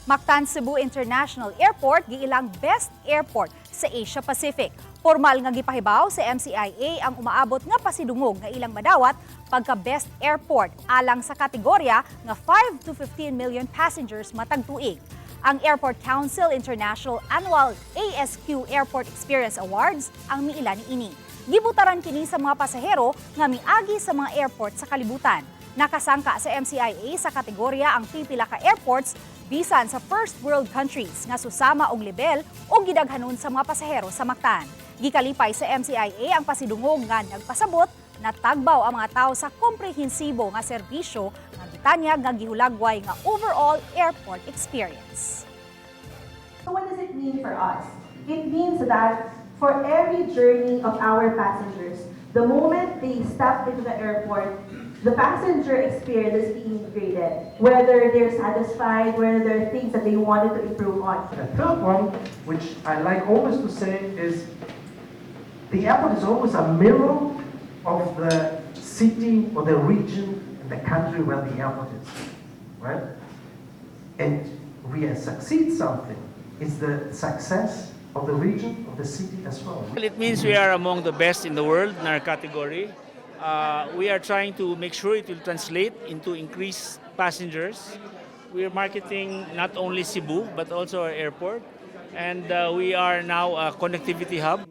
Mactan Cebu International Airport giilang best airport sa Asia Pacific. Formal nga gipahibaw sa MCIA ang umaabot nga pasidungog nga ilang madawat pagka best airport alang sa kategorya nga 5 to 15 million passengers matag tuig. Ang Airport Council International Annual ASQ Airport Experience Awards ang miila niini. Gibutaran kini sa mga pasahero nga miagi sa mga airport sa kalibutan. Nakasangka sa MCIA sa kategorya ang pipila ka airports bisan sa first world countries nga susama og lebel o gidaghanon sa mga pasahero sa Mactan. Gikalipay sa MCIA ang pasidungog nga nagpasabot na tagbaw ang mga tao sa komprehensibo nga serbisyo nga gitanyag nga gihulagway nga overall airport experience. So what does it mean for us? It means that for every journey of our passengers, the moment they step into the airport, the passenger experience is being graded. Whether they're satisfied, whether there are things that they wanted to improve on. The third one, which I like always to say, is the airport is always a mirror of the city or the region and the country where the airport is, right? And we succeed something, it's the success of the region, of the city as well. Well, it means we are among the best in the world in our category. We are trying to make sure it will translate into increased passengers. We are marketing not only Cebu but also our airport. And we are now a connectivity hub.